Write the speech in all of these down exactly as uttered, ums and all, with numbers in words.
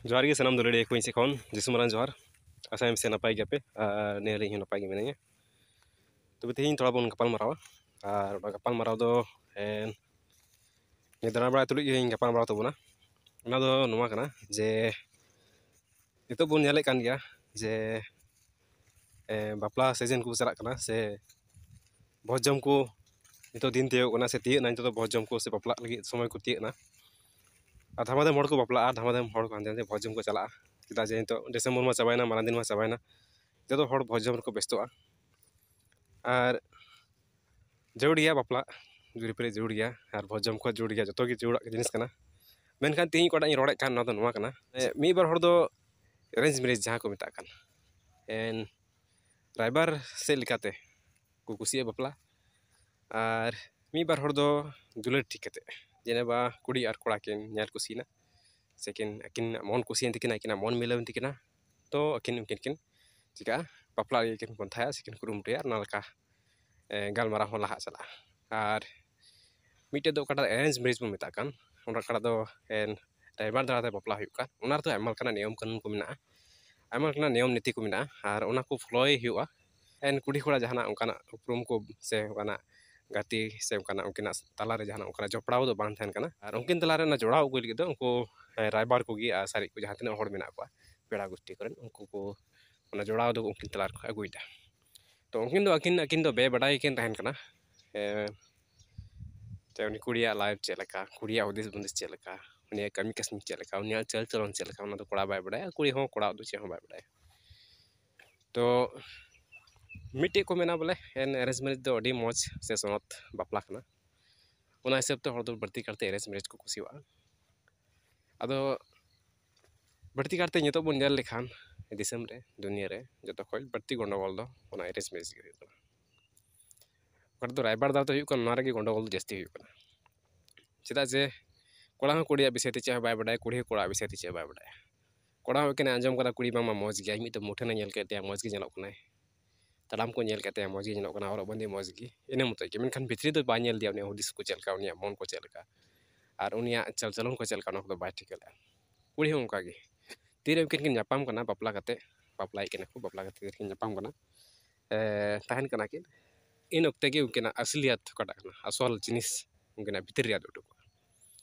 ᱡᱚᱦᱟᱨ ᱜᱮ ᱥᱟᱱᱟᱢ ᱫᱩᱞᱟᱹᱲᱤᱭᱟᱹ ᱠᱚ, ᱤᱧ ᱥᱮᱫ ᱠᱷᱚᱱ ᱡᱤᱥᱩ ᱢᱟᱨᱟᱝ ᱡᱚᱦᱟᱨ᱾ ᱟᱥᱟᱭᱟᱹᱧ ᱥᱮ ᱱᱟᱯᱟᱭ ᱜᱮᱭᱟᱯᱮ, ᱟᱨ ᱱᱤᱭᱟᱹ ᱨᱮ ᱤᱧ ᱦᱚᱸ ᱱᱟᱯᱟᱭ ᱜᱮ ᱢᱤᱱᱟᱹᱧᱟ᱾ ᱛᱚᱵᱮ ᱛᱮᱦᱮᱧ ᱛᱷᱚᱲᱟ ᱵᱚᱱ ᱜᱟᱯᱟᱞ ᱢᱟᱨᱟᱣᱟ, ᱟᱨ ᱚᱱᱟ ᱜᱟᱯᱟᱞ ᱢᱟᱨᱟᱣ ᱫᱚ ᱮᱱ ᱱᱤᱭᱟᱹ ᱫᱟᱬᱟ ᱵᱟᱲᱟᱭ ᱛᱩᱞᱩᱡ ᱜᱮ ᱤᱧ ᱜᱟᱯᱟᱞ ᱢᱟᱨᱟᱣ ᱛᱟᱵᱚᱱᱟ᱾ ᱚᱱᱟ ᱫᱚ ᱱᱚᱣᱟ ᱠᱟᱱᱟ ᱡᱮ ᱱᱤᱛᱚᱜ ᱵᱚᱱ ᱧᱮᱞᱮᱫ ᱠᱟᱱ ᱜᱮᱭᱟ ᱡᱮ ᱮ, ᱵᱟᱯᱞᱟ ᱥᱤᱡᱤᱱ ᱠᱚ ᱪᱟᱞᱟᱜ ᱠᱟᱱᱟ, ᱥᱮ ᱵᱷᱚᱡᱽ ᱡᱚᱢ ᱠᱚ ᱱᱤᱛᱚᱜ ᱫᱤᱱ ᱛᱤᱭᱳᱜ ᱠᱟᱱᱟ, ᱥᱮ ᱛᱤᱭᱳᱜ ᱮᱱᱟ, ᱱᱤᱛᱚᱜ ᱫᱚ ᱵᱷᱚᱡᱽ ᱡᱚᱢ ᱠᱚ ᱥᱮ ᱵᱟᱯᱞᱟᱜ ᱞᱟᱹᱜᱤᱫ ᱥᱚᱢᱚᱭ ᱠᱚ ᱛᱤᱭᱳᱜ ᱮᱱᱟ᱾ ᱟᱨ ᱫᱷᱟᱢᱟᱫᱷᱟᱢ ᱦᱚᱲ ᱠᱚ ᱵᱟᱯᱞᱟᱜᱼᱟ, ᱫᱷᱟᱢᱟᱫᱷᱟᱢ ᱦᱚᱲ ᱠᱚ ᱦᱟᱱᱛᱮ ᱱᱟᱛᱮ ᱵᱷᱚᱡᱽ ᱡᱚᱢ ᱠᱚ ᱪᱟᱞᱟᱜᱼᱟ᱾ ᱪᱮᱫᱟᱜ ᱡᱮ ᱱᱤᱛᱚᱜ ᱰᱤᱥᱮᱢᱵᱚᱨ ᱢᱟ ᱪᱟᱵᱟᱭᱮᱱᱟ, ᱢᱟᱨᱟᱝ ᱫᱤᱱ ᱢᱟ ᱪᱟᱵᱟᱭᱮᱱᱟ, ᱱᱤᱛᱚᱜ ᱫᱚ ᱦᱚᱲ ᱵᱷᱚᱡᱽ ᱡᱚᱢ ᱨᱮᱠᱚ ᱵᱮᱥᱛᱚᱜᱼᱟ᱾ ᱟᱨ ᱡᱟᱹᱨᱩᱲ ᱜᱮᱭᱟ ᱵᱟᱯᱞᱟ, ᱡᱩᱨᱤ ᱯᱟᱹᱨᱤ ᱡᱟᱹᱨᱩᱲ ᱜᱮᱭᱟ, ᱟᱨ ᱵᱷᱚᱡᱽ ᱡᱚᱢ ᱠᱚ ᱡᱟᱹᱨᱩᱲ ᱜᱮᱭᱟ, ᱡᱚᱛᱚ ᱜᱮ ᱡᱟᱹᱨᱩᱲᱟᱜ ᱡᱤᱱᱤᱥ ᱠᱟᱱᱟ᱾ ᱢᱮᱱᱠᱷᱟᱱ ᱛᱮᱦᱮᱧ ᱚᱠᱟᱴᱟᱜ ᱤᱧ ᱨᱚᱲᱮᱫ ᱠᱟᱱ, ᱚᱱᱟ ᱫᱚ ᱱᱚᱣᱟ ᱠᱟᱱᱟ, ᱮ, ᱢᱤᱫ ᱵᱟᱨ ᱦᱚᱲ ᱫᱚ ᱮᱨᱮᱧᱡᱽ ᱢᱮᱨᱮᱡᱽ ᱡᱟᱦᱟᱸ ᱠᱚ ᱢᱮᱛᱟᱜ ᱠᱟᱱ, ᱮᱱ ᱨᱟᱭᱵᱟᱨ ᱥᱮᱫ ᱞᱮᱠᱟᱛᱮ ᱠᱚ ᱠᱩᱥᱤᱭᱟᱜᱼᱟ ᱵᱟᱯᱞᱟ, ᱟᱨ ᱢᱤᱫ ᱵᱟᱨ ᱦᱚᱲ ᱫᱚ ᱫᱩᱞᱟᱹᱲ ᱴᱷᱤᱠ ᱠᱟᱛᱮ, ᱡᱮᱱᱮᱵᱟ ᱠᱩᱲᱤ ᱟᱨ ᱠᱚᱲᱟ ᱠᱤᱱ ᱧᱮᱞ ᱠᱩᱥᱤᱭᱮᱱᱟ, ᱥᱮ ᱠᱤᱱ ᱟᱹᱠᱤᱱᱟᱜ ᱢᱚᱱ ᱠᱩᱥᱤᱭᱮᱱ ᱛᱟᱹᱠᱤᱱᱟ, ᱟᱹᱠᱤᱱᱟᱜ ᱢᱚᱱ ᱢᱤᱞᱟᱹᱣᱮᱱ ᱛᱟᱹᱠᱤᱱᱟ, ᱛᱚ ᱟᱹᱠᱤᱱ ᱩᱱᱠᱤᱱ ᱠᱤᱱ ᱪᱤᱠᱟᱹᱜᱼᱟ, ᱵᱟᱯᱞᱟ ᱞᱟᱹᱜᱤᱫ ᱠᱤᱱ ᱯᱚᱱᱛᱷᱟᱭᱟ ᱥᱮ ᱠᱤᱱ ᱠᱩᱨᱩᱢᱩᱴᱩᱭᱟ, ᱟᱨ ᱚᱱᱟ ᱞᱮᱠᱟ ᱮ, ᱜᱟᱞᱢᱟᱨᱟᱣ ᱦᱚᱸ ᱞᱟᱦᱟ ᱪᱟᱞᱟᱜᱼᱟ᱾ ᱟᱨ ᱢᱤᱫᱴᱮᱡ ᱫᱚ ᱚᱠᱟᱴᱟᱜ ᱮᱨᱮᱧᱡᱽ ᱢᱮᱨᱮᱡᱽ ᱵᱚᱱ ᱢᱮᱛᱟᱜ ᱠᱟᱱ, ᱚᱱᱟ ᱚᱠᱟᱴᱟᱜ ᱫᱚ ᱮᱱ ᱨᱟᱭᱵᱟᱨ ᱫᱟᱨᱟᱭ ᱛᱮ ᱵᱟᱯᱞᱟ ᱦᱩᱭᱩᱜ ᱠᱟᱱ, ᱚᱱᱟ ᱨᱮᱫᱚ ᱟᱭᱢᱟ ᱞᱮᱠᱟᱱᱟᱜ ᱱᱤᱭᱚᱢ ᱠᱟᱹᱱᱩᱱ ᱠᱚ ᱢᱮᱱᱟᱜᱼᱟ, ᱟᱭᱢᱟ ᱞᱮᱠᱟᱱᱟᱜ ᱱᱤᱭᱚᱢ ᱱᱤᱛᱤ ᱠᱚ ᱢᱮᱱᱟᱜᱼᱟ, ᱟᱨ ᱚᱱᱟ ᱠᱚ ᱯᱷᱳᱞᱳᱭ ᱦᱩᱭᱩᱜᱼᱟ᱾ ᱮᱱ ᱠᱩᱲᱤ ᱠᱚᱲᱟ ᱡᱟᱦᱟᱱᱟᱜ ᱚᱱᱠᱟᱱᱟᱜ ᱩᱯᱨᱩᱢ ᱠᱚ ᱥᱮ ᱚᱱᱠᱟᱱᱟᱜ ᱜᱟᱛᱮ ᱥᱮ ᱚᱱᱠᱟᱱᱟᱜ ᱩᱱᱠᱤᱱᱟᱜ ᱛᱟᱞᱟᱨᱮ ᱡᱟᱦᱟᱱᱟᱜ ᱚᱱᱠᱟᱱᱟᱜ ᱡᱚᱯᱲᱟᱣ ᱫᱚ ᱵᱟᱝ ᱛᱟᱦᱮᱱ ᱠᱟᱱᱟ᱾ ᱟᱨ ᱩᱱᱠᱤᱱ ᱛᱟᱞᱟᱨᱮ ᱚᱱᱟ ᱡᱚᱲᱟᱣ ᱟᱹᱜᱩᱭ ᱞᱟᱹᱜᱤᱫ ᱫᱚ ᱩᱱᱠᱩ, ᱮ, ᱨᱟᱭᱵᱟᱨ ᱠᱚᱜᱮ ᱟᱨ ᱥᱟᱨᱮᱡ ᱠᱚ ᱡᱟᱦᱟᱸ ᱛᱤᱱᱟᱹᱜ ᱦᱚᱲ ᱢᱮᱱᱟᱜ ᱠᱚᱣᱟ, ᱯᱮᱲᱟ ᱜᱩᱥᱴᱤ ᱠᱚᱨᱮᱱ, ᱩᱱᱠᱩ ᱠᱚ ᱚᱱᱟ ᱡᱚᱲᱟᱣ ᱫᱚ ᱩᱱᱠᱤᱱ ᱛᱟᱞᱟ ᱨᱮᱠᱚ ᱟᱹᱜᱩᱭᱮᱫᱟ᱾ ᱛᱚ ᱩᱱᱠᱤᱱ ᱫᱚ ᱟᱹᱠᱤᱱ, ᱟᱹᱠᱤᱱ ᱫᱚ ᱵᱮᱵᱟᱰᱟᱭ ᱠᱤᱱ ᱛᱟᱦᱮᱱ ᱠᱟᱱᱟ᱾ ᱮ, ᱡᱮ ᱩᱱᱤ ᱠᱩᱲᱤᱭᱟᱜ ᱞᱟᱭᱤᱯᱷ ᱪᱮᱫ ᱞᱮᱠᱟ, ᱠᱩᱲᱤᱭᱟᱜ ᱦᱩᱫᱤᱥ ᱵᱩᱫᱤᱥ ᱪᱮᱫ ᱞᱮᱠᱟ, ᱩᱱᱤᱭᱟᱜ ᱠᱟᱹᱢᱤ ᱠᱟᱹᱥᱱᱤ ᱪᱮᱫ ᱞᱮᱠᱟ, ᱩᱱᱤᱭᱟᱜ ᱪᱟᱹᱞ ᱪᱚᱞᱚᱱ ᱪᱮᱫ ᱞᱮᱠᱟ, ᱚᱱᱟ ᱫᱚ ᱠᱚᱲᱟ ᱵᱟᱭ ᱵᱟᱰᱟᱭᱟ, ᱠᱩᱲᱤ ᱦᱚᱸ ᱠᱚᱲᱟ ᱫᱚ ᱪᱮᱫ ᱦᱚᱸ ᱵᱟᱭ ᱵᱟᱰᱟᱭᱟ᱾ ᱛᱚ ᱢᱤᱫᱴᱮᱡ ᱠᱚ ᱢᱮᱱᱟ ᱵᱚᱞᱮ ᱮᱱ ᱮᱨᱮᱧᱡᱽ ᱢᱮᱨᱮᱡᱽ ᱫᱚ ᱟᱹᱰᱤ ᱢᱚᱡᱽ ᱥᱮ ᱥᱚᱱᱚᱛ ᱵᱟᱯᱞᱟ ᱠᱟᱱᱟ᱾ ᱚᱱᱟ ᱦᱤᱥᱟᱹᱵ ᱛᱮ ᱦᱚᱲ ᱫᱚ ᱵᱟᱹᱲᱛᱤ ᱠᱟᱨᱛᱮ ᱮᱨᱮᱧᱡᱽ ᱢᱮᱨᱮᱡᱽ ᱠᱚ ᱠᱩᱥᱤᱣᱟᱜᱼᱟ᱾ ᱟᱫᱚ ᱵᱟᱹᱲᱛᱤ ᱠᱟᱨᱛᱮ ᱱᱤᱛᱚᱜ ᱵᱚᱱ ᱧᱮᱞ ᱞᱮᱠᱷᱟᱱ ᱫᱤᱥᱚᱢ ᱨᱮ, ᱫᱩᱱᱤᱭᱟᱹ ᱨᱮ ᱡᱚᱛᱚ ᱠᱷᱚᱱ ᱵᱟᱹᱲᱛᱤ ᱜᱚᱱᱰᱚᱜᱳᱞ ᱫᱚ ᱚᱱᱟ ᱮᱨᱮᱧᱡᱽ ᱢᱮᱨᱮᱡᱽ ᱜᱮ ᱦᱩᱭᱩᱜ ᱠᱟᱱᱟ᱾ ᱚᱠᱟ ᱨᱮᱫᱚ ᱨᱟᱭᱵᱟᱨ ᱫᱟᱨᱟᱭ ᱛᱮ ᱦᱩᱭᱩᱜ ᱠᱟᱱᱟ, ᱚᱱᱟ ᱨᱮᱜᱮ ᱜᱚᱱᱰᱚᱜᱳᱞ ᱫᱚ ᱡᱟᱹᱥᱛᱤ ᱦᱩᱭᱩᱜ ᱠᱟᱱᱟ᱾ ᱪᱮᱫᱟᱜ ᱡᱮ ᱠᱚᱲᱟ ᱦᱚᱸ ᱠᱩᱲᱤᱭᱟᱜ ᱵᱤᱥᱚᱭ ᱛᱮ ᱪᱮᱫ ᱦᱚᱸ ᱵᱟᱭ ᱵᱟᱰᱟᱭᱟ, ᱠᱩᱲᱤ ᱦᱚᱸ ᱠᱚᱲᱟᱣᱟᱜ ᱵᱤᱥᱚᱭ ᱛᱮ ᱪᱮᱫ ᱦᱚᱸ ᱵᱟᱭ ᱵᱟᱰᱟᱭᱟ᱾ ᱠᱚᱲᱟ ᱦᱚᱸ ᱮᱠᱮᱱᱮ ᱟᱸᱡᱚᱢ ᱠᱟᱫᱟ ᱠᱩᱲᱤ ᱵᱟᱝᱢᱟ ᱢᱚᱡᱽ ᱜᱮᱭᱟᱭ, ᱢᱤᱫᱴᱮᱱ ᱢᱩᱴᱷᱟᱹᱱᱮ ᱧᱮᱞ ᱠᱮᱫ ᱛᱟᱭᱟ, ᱢᱚᱡᱽ ᱜᱮ ᱧᱮᱞᱚᱜ ᱠᱟᱱᱟᱭ, ᱛᱟᱲᱟᱢ ᱠᱚ ᱧᱮᱞ ᱠᱮᱫ ᱛᱟᱭᱟ, ᱢᱚᱡᱽ ᱜᱮ ᱧᱮᱞᱚᱜ ᱠᱟᱱᱟ, ᱦᱚᱨᱚᱜ ᱵᱟᱸᱫᱮ ᱢᱚᱡᱽ ᱜᱮ, ᱤᱱᱟᱹ ᱢᱚᱛᱚᱡ ᱜᱮ᱾ ᱢᱮᱱᱠᱷᱟᱱ ᱵᱷᱤᱛᱨᱤ ᱫᱚ ᱵᱟᱭ ᱧᱮᱞ ᱤᱫᱤᱭᱟ, ᱩᱱᱤᱭᱟᱜ ᱦᱩᱫᱤᱥ ᱠᱚ ᱪᱮᱫ ᱞᱮᱠᱟ, ᱩᱱᱤᱭᱟᱜ ᱢᱚᱱ ᱠᱚ ᱪᱮᱫ ᱞᱮᱠᱟ, ᱟᱨ ᱩᱱᱤᱭᱟᱜ ᱪᱟᱞ ᱪᱚᱞᱚᱱ ᱠᱚ ᱪᱮᱫ ᱞᱮᱠᱟ, ᱚᱱᱟ ᱠᱚᱫᱚ ᱵᱟᱭ ᱴᱷᱤᱠᱟᱹ ᱞᱮᱫᱼᱟ᱾ ᱠᱩᱲᱤ ᱦᱚᱸ ᱚᱱᱠᱟ ᱜᱮ, ᱛᱤᱨᱮ ᱩᱱᱠᱤᱱ ᱠᱤᱱ ᱧᱟᱯᱟᱢ ᱠᱟᱱᱟ ᱵᱟᱯᱞᱟ ᱠᱟᱛᱮ, ᱵᱟᱯᱞᱟᱭᱮᱫ ᱠᱤᱱᱟ ᱠᱚ, ᱵᱟᱯᱞᱟ ᱠᱟᱛᱮ ᱠᱤᱱ ᱧᱟᱯᱟᱢ ᱠᱟᱱᱟ, ᱮ, ᱛᱟᱦᱮᱱ ᱠᱟᱱᱟ ᱠᱤᱱ, ᱤᱱ ᱚᱠᱛᱮ ᱜᱮ ᱩᱱᱠᱤᱱᱟᱜ ᱟᱥᱞᱤᱭᱟᱛ ᱚᱠᱟᱴᱟᱜ ᱠᱟᱱᱟ, ᱟᱥᱚᱞ ᱡᱤᱱᱤᱥ ᱩᱱᱠᱤᱱᱟᱜ ᱵᱷᱤᱛᱤᱨ ᱨᱮᱭᱟᱜ ᱫᱚ ᱩᱰᱩᱠᱚᱜᱼᱟ᱾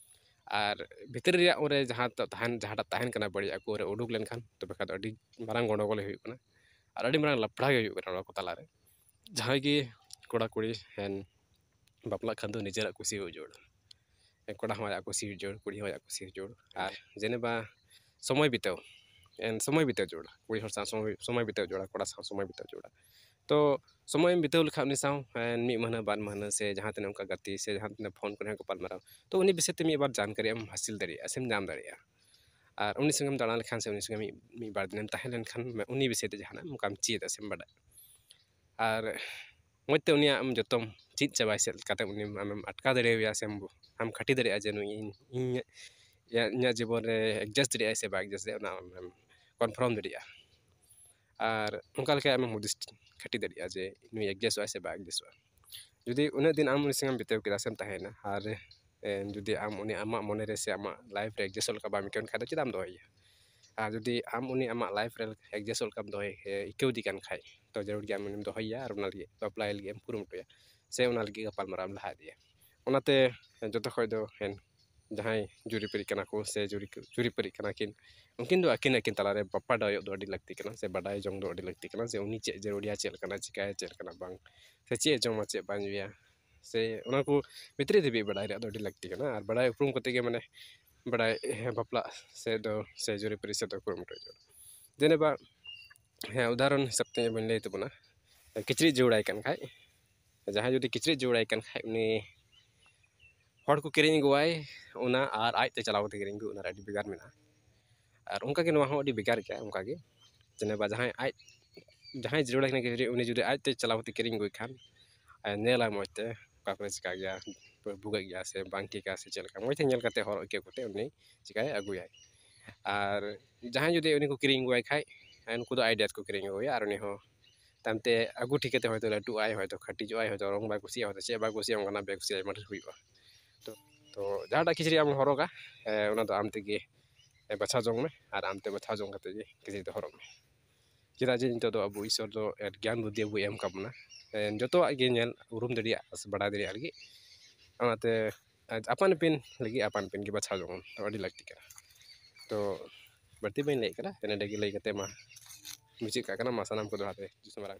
ᱟᱨ ᱵᱷᱤᱛᱤᱨ ᱨᱮᱭᱟᱜ ᱚᱸᱰᱮ ᱡᱟᱦᱟᱸ ᱛᱟᱦᱮᱱ, ᱡᱟᱦᱟᱸᱴᱟᱜ ᱛᱟᱦᱮᱱ ᱠᱟᱱᱟ ᱵᱟᱹᱲᱤᱡ, ᱟᱠᱚ ᱨᱮ ᱩᱰᱩᱠ ᱞᱮᱱᱠᱷᱟᱱ ᱛᱚᱵᱮ ᱠᱷᱟᱱ ᱫᱚ ᱟᱹᱰᱤ ᱢᱟᱨᱟᱝ ᱜᱚᱸᱰᱚᱜᱳᱞ ᱦᱩᱭᱩᱜ ᱠᱟᱱᱟ ᱟᱨ ᱟᱹᱰᱤ ᱢᱟᱨᱟᱝ ᱞᱟᱯᱲᱟ ᱜᱮ ᱦᱩᱭᱩᱜ ᱠᱟᱱᱟ ᱚᱱᱟ ᱠᱚ ᱛᱟᱞᱟᱨᱮ᱾ ᱡᱟᱦᱟᱸᱭ ᱜᱮ ᱠᱚᱲᱟ ᱠᱩᱲᱤ ᱦᱮᱱ ᱵᱟᱯᱞᱟᱜ ᱠᱷᱟᱱ ᱫᱚ ᱱᱤᱡᱮᱨᱟᱜ ᱠᱩᱥᱤ ᱦᱩᱭᱩᱜ ᱡᱟᱹᱨᱩᱲ, ᱠᱚᱲᱟ ᱦᱚᱸ ᱟᱭᱟᱜ ᱠᱩᱥᱤ ᱦᱩᱭᱩᱜ ᱡᱟᱹᱨᱩᱲ, ᱠᱩᱲᱤ ᱦᱚᱸ ᱟᱭᱟᱜ ᱠᱩᱥᱤ ᱦᱩᱭᱩᱜ ᱡᱟᱹᱨᱩᱲ᱾ ᱟᱨ ᱡᱮᱱᱮᱵᱟ ᱥᱚᱢᱚᱭ ᱵᱤᱛᱟᱹᱣ, ᱮᱱ ᱥᱚᱢᱚᱭ ᱵᱤᱛᱟᱹᱣ ᱡᱟᱹᱨᱩᱲᱟ, ᱠᱩᱲᱤ ᱦᱚᱲ ᱥᱟᱶ ᱥᱚᱢᱚᱭ, ᱥᱚᱢᱚᱭ ᱵᱤᱛᱟᱹᱣ ᱡᱟᱹᱨᱩᱲᱟ, ᱠᱚᱲᱟ ᱥᱟᱶ ᱥᱚᱢᱚᱭ ᱵᱤᱛᱟᱹᱣ ᱡᱟᱹᱨᱩᱲᱟ᱾ ᱛᱚ ᱥᱚᱢᱚᱭᱮᱢ ᱵᱤᱛᱟᱹᱣ ᱞᱮᱠᱷᱟᱱ ᱩᱱᱤ ᱥᱟᱶ, ᱮᱱ ᱢᱤᱫ ᱢᱟᱹᱦᱱᱟᱹ, ᱵᱟᱨ ᱢᱟᱹᱦᱱᱟᱹ ᱥᱮ ᱡᱟᱦᱟᱸ ᱛᱤᱱᱟᱹᱜ ᱚᱱᱠᱟ ᱜᱟᱛᱮ ᱥᱮ ᱡᱟᱦᱟᱸ ᱛᱤᱱᱟᱹᱜ ᱯᱷᱳᱱ ᱠᱚᱨᱮ ᱦᱚᱸ ᱜᱟᱯᱟᱞ ᱢᱟᱨᱟᱣ, ᱛᱚ ᱩᱱᱤ ᱵᱤᱥᱚᱭ ᱛᱮ ᱢᱤᱫ ᱵᱟᱨ ᱡᱟᱱᱠᱟᱨᱤ ᱮᱢ ᱦᱟᱹᱥᱤᱞ ᱫᱟᱲᱮᱭᱟᱜᱼᱟ ᱥᱮᱢ ᱧᱟᱢ ᱫᱟᱲᱮᱭᱟᱜᱼᱟ᱾ ᱟᱨ ᱩᱱᱤ ᱥᱚᱸᱜᱮᱢ ᱫᱟᱬᱟ ᱞᱮᱠᱷᱟᱱ ᱥᱮ ᱩᱱᱤ ᱥᱚᱸᱜᱮ ᱢᱤᱫ, ᱢᱤᱫ ᱵᱟᱨ ᱫᱤᱱᱮᱢ ᱛᱟᱦᱮᱸ ᱞᱮᱱᱠᱷᱟᱱ ᱩᱱᱤ ᱵᱤᱥᱚᱭ ᱛᱮ ᱡᱟᱦᱟᱱᱟᱜ ᱚᱱᱠᱟᱢ ᱪᱮᱫᱟ ᱥᱮᱢ ᱵᱟᱰᱟᱭᱟ᱾ ᱟᱨ ᱢᱚᱡᱽ ᱛᱮ ᱩᱱᱤᱭᱟᱜ ᱟᱢ ᱡᱚᱛᱚᱢ ᱪᱮᱫ ᱪᱟᱵᱟᱭ ᱥᱮᱫ ᱠᱟᱛᱮ ᱩᱱᱤ ᱟᱢᱮᱢ ᱟᱴᱠᱟᱣ ᱫᱟᱲᱮᱭᱟᱭᱟ ᱥᱮᱢ, ᱟᱢ ᱠᱷᱟᱹᱴᱤ ᱫᱟᱲᱮᱭᱟᱜᱼᱟ ᱡᱮ ᱱᱩᱭ ᱤᱧ, ᱤᱧ, ᱤᱧᱟᱹᱜ ᱡᱤᱵᱚᱱ ᱨᱮ adjust ᱫᱟᱲᱮᱭᱟᱜᱼᱟᱭ ᱥᱮ ᱵᱟᱭ adjust ᱫᱟᱲᱮᱭᱟᱜᱼᱟ, ᱚᱱᱟ ᱟᱢᱮᱢ confirm ᱫᱟᱲᱮᱭᱟᱜᱼᱟ᱾ ᱟᱨ ᱚᱱᱠᱟ ᱞᱮᱠᱟ ᱟᱢᱮᱢ ᱦᱩᱫᱤᱥ ᱠᱷᱟᱹᱴᱤ ᱫᱟᱲᱮᱭᱟᱜᱼᱟ ᱡᱮ ᱱᱩᱭ adjustᱚᱜᱼᱟᱭ ᱥᱮ ᱵᱟᱭ adjustᱚᱜᱼᱟ᱾ ᱡᱩᱫᱤ ᱩᱱᱟᱹᱜ ᱫᱤᱱ ᱟᱢ ᱩᱱᱤ ᱥᱚᱸᱜᱮᱢ ᱵᱤᱛᱟᱹᱣ ᱠᱮᱫᱟ ᱥᱮᱢ ᱛᱟᱦᱮᱸᱭᱮᱱᱟ, ᱟᱨ ᱮ, ᱡᱩᱫᱤ ᱟᱢ ᱩᱱᱤ ᱟᱢᱟᱜ ᱢᱚᱱᱮ ᱨᱮ ᱥᱮ ᱟᱢᱟᱜ life ᱨᱮ adjustᱚᱜ ᱞᱮᱠᱟ ᱵᱟᱢ ᱟᱹᱭᱠᱟᱹᱣ ᱠᱷᱟᱱ ᱫᱚ ᱪᱮᱫᱟᱜ ᱮᱢ ᱫᱚᱦᱚᱭᱮᱭᱟ? ᱟᱨ ᱡᱩᱫᱤ ᱟᱢ ᱩᱱᱤ ᱟᱢᱟᱜ life ᱨᱮ adjustᱚᱜ ᱞᱮᱠᱟᱢ ᱫᱚᱦᱚᱭ, ᱮ, ᱟᱹᱭᱠᱟᱹᱣ ᱫᱮ ᱠᱟᱱ ᱠᱷᱟᱡ, ᱛᱚ ᱡᱟᱹᱨᱩᱲ ᱜᱮ ᱟᱢ ᱩᱱᱤᱢ ᱫᱚᱦᱚᱭᱮᱭᱟ ᱟᱨ ᱚᱱᱟ ᱞᱟᱹᱜᱤᱫ ᱵᱟᱯᱞᱟᱭ ᱞᱟᱹᱜᱤᱫ ᱮᱢ ᱠᱩᱨᱩᱢᱩᱴᱩᱭᱟ ᱥᱮ ᱚᱱᱟ ᱞᱟᱹᱜᱤᱫ ᱜᱟᱯᱟᱞᱢᱟᱨᱟᱣ ᱮᱢ ᱞᱟᱦᱟ ᱤᱫᱤᱭᱟ᱾ ᱚᱱᱟᱛᱮ ᱡᱚᱛᱚ ᱠᱷᱚᱡ ᱫᱚ ᱮᱱ ᱡᱟᱦᱟᱸᱭ ᱡᱩᱨᱤᱯᱟᱹᱨᱤ ᱠᱟᱱᱟ ᱠᱚ ᱥᱮ ᱡᱩᱨᱤ, ᱡᱩᱨᱤᱯᱟᱹᱨᱤ ᱠᱟᱱᱟ ᱠᱤᱱ, ᱩᱱᱠᱤᱱ ᱫᱚ ᱟᱹᱠᱤᱱ ᱟᱹᱠᱤᱱ ᱛᱟᱞᱟᱨᱮ ᱵᱟᱯᱟᱰᱟᱭᱚᱜ ᱫᱚ ᱟᱹᱰᱤ ᱞᱟᱹᱠᱛᱤ ᱠᱟᱱᱟ ᱥᱮ ᱵᱟᱰᱟᱭ ᱡᱚᱝ ᱫᱚ ᱟᱹᱰᱤ ᱞᱟᱹᱠᱛᱤ ᱠᱟᱱᱟ ᱡᱮ ᱩᱱᱤ ᱪᱮᱫ ᱡᱟᱹᱨᱩᱲᱤᱭᱟ, ᱪᱮᱫ ᱞᱮᱠᱟᱱᱟᱜ ᱪᱤᱠᱟᱹᱭᱟ, ᱪᱮᱫ ᱞᱮᱠᱟᱱᱟᱜ ᱵᱟᱝ, ᱥᱮ ᱪᱮᱫ ᱮ ᱡᱚᱢᱟ, ᱪᱮᱫ ᱵᱟᱭ ᱧᱩᱭᱟ, ᱥᱮ ᱚᱱᱟ ᱠᱚ ᱵᱷᱤᱛᱨᱤ ᱫᱷᱟᱹᱵᱤᱡ ᱵᱟᱰᱟᱭ ᱨᱮᱭᱟᱜ ᱫᱚ ᱟᱹᱰᱤ ᱞᱟᱹᱠᱛᱤ ᱠᱟᱱᱟ᱾ ᱟᱨ ᱵᱟᱰᱟᱭ ᱩᱯᱨᱩᱢ ᱠᱟᱛᱮ ᱜᱮ ᱢᱟᱱᱮ ᱵᱟᱰᱟᱭ, ᱦᱮᱸ, ᱵᱟᱯᱞᱟᱜ ᱥᱮᱫ ᱫᱚ ᱥᱮ ᱡᱩᱨᱤᱯᱟᱹᱨᱤ ᱥᱮᱫ ᱫᱚ ᱠᱩᱨᱩᱢᱩᱴᱩ ᱦᱩᱭᱩᱜᱼᱟ᱾ ᱡᱮᱱᱮᱵᱟ, ᱦᱮᱸ, ᱩᱫᱟᱦᱚᱨᱚᱱ ᱦᱤᱥᱟᱹᱵ ᱛᱮ ᱵᱚᱱ ᱞᱟᱹᱭ ᱛᱟᱵᱚᱱᱟ, ᱠᱤᱪᱨᱤᱡ ᱡᱟᱹᱨᱩᱲᱟᱭ ᱠᱟᱱ ᱠᱷᱟᱡ, ᱡᱟᱦᱟᱸᱭ ᱡᱩᱫᱤ ᱠᱤᱪᱨᱤᱡ ᱡᱟᱹᱨᱩᱲᱟᱭ ᱠᱟᱱ ᱠᱷᱟᱡ, ᱩᱱᱤ ᱦᱚᱲ ᱠᱚ ᱠᱤᱨᱤᱧ ᱟᱹᱜᱩᱣᱟᱭ ᱚᱱᱟ ᱟᱨ ᱟᱡᱛᱮ ᱪᱟᱞᱟᱣ ᱠᱟᱛᱮ ᱠᱤᱨᱤᱧ ᱟᱹᱜᱩ, ᱚᱱᱟ ᱨᱮ ᱟᱹᱰᱤ ᱵᱷᱮᱜᱟᱨ ᱢᱮᱱᱟᱜᱼᱟ᱾ ᱟᱨ ᱚᱱᱠᱟᱜᱮ ᱱᱚᱣᱟ ᱦᱚᱸ ᱟᱹᱰᱤ ᱵᱷᱮᱜᱟᱨ ᱜᱮᱭᱟ᱾ ᱚᱱᱠᱟᱜᱮ ᱡᱮᱱᱮᱵᱟ ᱡᱟᱦᱟᱸᱭ ᱟᱡ, ᱡᱟᱦᱟᱸᱭ ᱡᱟᱹᱨᱩᱲᱟᱭ ᱠᱟᱱᱟ ᱠᱤᱪᱨᱤᱡ, ᱩᱱᱤ ᱡᱩᱫᱤ ᱟᱡᱛᱮ ᱪᱟᱞᱟᱣ ᱠᱟᱛᱮ ᱠᱤᱨᱤᱧ ᱟᱹᱜᱩᱭ ᱠᱷᱟᱱ, ᱟᱨ ᱧᱮᱞᱟᱭ ᱢᱚᱡᱽ ᱛᱮ ᱚᱠᱟ ᱠᱚᱨᱮ ᱪᱤᱠᱟ ᱜᱮᱭᱟ, ᱵᱷᱩᱜᱟᱹᱜ ᱜᱮᱭᱟ ᱥᱮ ᱵᱟᱝ ᱴᱷᱤᱠᱟ ᱥᱮ ᱪᱮᱫ ᱞᱮᱠᱟ, ᱢᱚᱡᱽ ᱛᱮ ᱧᱮᱞ ᱠᱟᱛᱮ ᱦᱚᱨᱚᱜ ᱟᱹᱭᱠᱟᱹᱣ ᱠᱟᱛᱮ ᱩᱱᱤ ᱪᱤᱠᱟᱭᱟ, ᱟᱹᱜᱩᱭᱟᱭ᱾ ᱟᱨ ᱡᱟᱦᱟᱸᱭ ᱡᱩᱫᱤ ᱩᱱᱤ ᱠᱚ ᱠᱤᱨᱤᱧ ᱟᱹᱜᱩᱣᱟᱭ ᱠᱷᱟᱡ, ᱩᱱᱠᱩ ᱫᱚ idea ᱛᱮᱠᱚ ᱠᱤᱨᱤᱧ ᱟᱹᱜᱩᱣᱟᱭᱟ ᱟᱨ ᱩᱱᱤ ᱦᱚᱸ ᱛᱟᱭᱚᱢ ᱛᱮ ᱟᱹᱜᱩ ᱴᱷᱤᱠ ᱠᱟᱛᱮ ᱦᱚᱭᱛᱳ ᱞᱟᱹᱴᱩᱜ ᱟᱭ, ᱦᱚᱭᱛᱳ ᱠᱟᱹᱴᱤᱡᱚᱜ ᱟᱭ, ᱦᱚᱭᱛᱳ ᱨᱚᱝ ᱵᱟᱭ ᱠᱩᱥᱤᱭᱟᱜᱼᱟ, ᱦᱚᱭᱛᱳ ᱪᱮᱫ ᱵᱟᱭ ᱠᱩᱥᱤᱭᱟᱜᱼᱟ, ᱚᱱᱠᱟᱱᱟᱜ ᱵᱮ ᱠᱩᱥᱤᱭᱟᱜ ᱟᱭᱢᱟ ᱰᱷᱮᱨ ᱦᱩᱭᱩᱜᱼᱟ᱾ ᱛᱚ, ᱛᱚ ᱡᱟᱦᱟᱸᱴᱟᱜ ᱠᱤᱪᱨᱤᱡ ᱟᱢ ᱦᱚᱨᱚᱜᱟ, ᱮ, ᱚᱱᱟ ᱫᱚ ᱟᱢ ᱛᱮᱜᱮ ᱵᱟᱪᱷᱟᱣ ᱡᱚᱝ ᱢᱮ ᱟᱨ ᱟᱢᱛᱮ ᱵᱟᱪᱷᱟᱣ ᱡᱚᱝ ᱠᱟᱛᱮ ᱜᱮ ᱠᱤᱪᱨᱤᱡ ᱫᱚ ᱦᱚᱨᱚᱜ ᱢᱮ᱾ ᱪᱮᱫᱟᱜ ᱡᱮ ᱱᱤᱛᱚᱜ ᱫᱚ ᱟᱵᱚ ᱤᱥᱥᱚᱨ ᱫᱚ ᱜᱮᱭᱟᱱ ᱵᱩᱫᱽᱫᱷᱤ ᱟᱵᱚᱭ ᱮᱢ ᱠᱟᱜ ᱵᱚᱱᱟ, ᱡᱚᱛᱚᱣᱟᱜ ᱜᱮ ᱧᱮᱞ ᱩᱨᱩᱢ ᱫᱟᱲᱮᱭᱟᱜ ᱥᱮ ᱵᱟᱲᱟᱭ ᱫᱟᱲᱮᱭᱟᱜ ᱞᱟᱹᱜᱤᱫ᱾ ᱚᱱᱟᱛᱮ ᱟᱯᱟᱱ ᱟᱹᱯᱤᱱ ᱞᱟᱹᱜᱤᱫ ᱟᱯᱟᱱ ᱟᱹᱯᱤᱱ ᱜᱮ ᱵᱟᱪᱷᱟᱣ ᱡᱚᱝ ᱫᱚ ᱟᱹᱰᱤ ᱞᱟᱹᱠᱛᱤ ᱠᱟᱱᱟ᱾ ᱛᱚ ᱵᱟᱹᱲᱛᱤ ᱵᱟᱹᱧ ᱞᱟᱹᱭᱮᱫ ᱠᱟᱱᱟ, ᱮᱱᱮ ᱜᱮ ᱞᱟᱹᱭ ᱠᱟᱛᱮ ᱢᱟ ᱢᱩᱪᱟᱹᱫ ᱠᱟᱜ ᱠᱟᱱᱟ᱾ ᱢᱟ ᱥᱟᱱᱟᱢ ᱠᱚ ᱫᱚᱦᱲᱟ ᱛᱮ ᱡᱚᱦᱟᱨ᱾